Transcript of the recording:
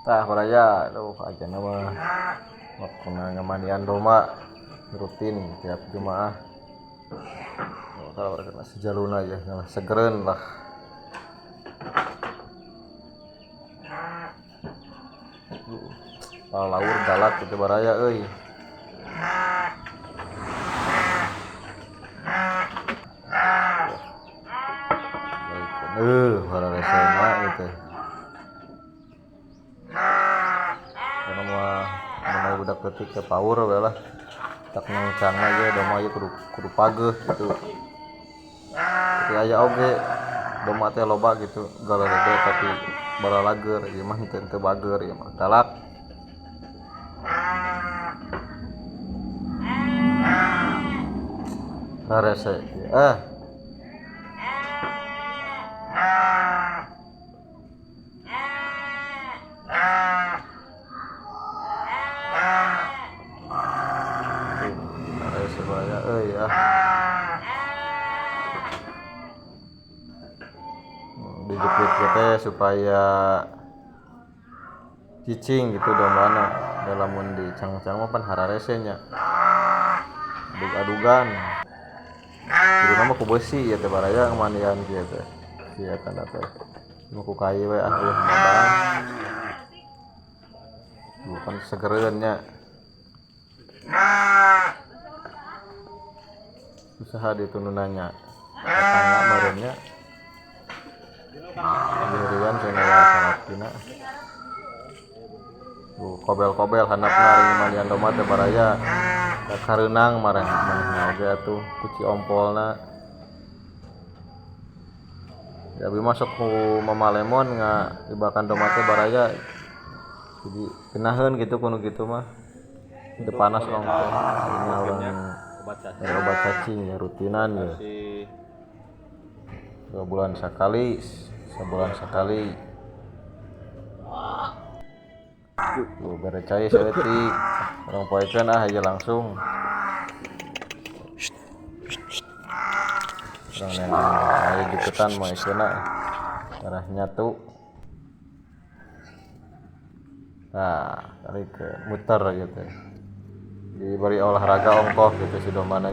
Tah baraya, aduh ajana mah waktuna ngamandian domba rutin tiap Jumaah. Oh, kalau kena sejaluna ya, nah, segereun lah. Laur galak gitu baraya euy. Para resena gitu. Karena mah menai budak leutik teh paur we lah. Tak ngangcangna ge domba ieu kudu pageuh gitu. Tapi aya oge domba teh loba gitu, galerede tapi balalager ieu mah teu bager ieu mah galak. Rarese ah. Rarese baraya euy ah. Dijepit teh supaya cicing gitu dombana. Da lamun dicang-cang mah pan hararese nya. Adug-adugan. Kuduna mah ku beusi ieu teh baraya mandian kieu teh. Si eta teh. Mah ku kai we ah eueuh modal. Bukan segereun nya. Usaha ditununannya. Tetangga meureun nya. Dihurian cenah ya salakina. Kobel-kobel handapna ari mandian domba teh baraya. Da kareunang manehna oge atuh kuci ompolna. Ya abi mah sok ku Mama Lemon ngaibakan domba teh baraya. Jadi genaheun gitu kuno gitu mah. Teu panas ongkoh. Ini orang dari obat cacing ya rutinan ya. 2 bulan sekali, sebulan sekali. Tuh bere cai saeutik. Urang poekeun ah aja langsung. Urang neangan aya jukutan moekeunna. Darah nyatu. Nah, kali ke muter gitu. Diberi olahraga ongkoh gitu si dombana.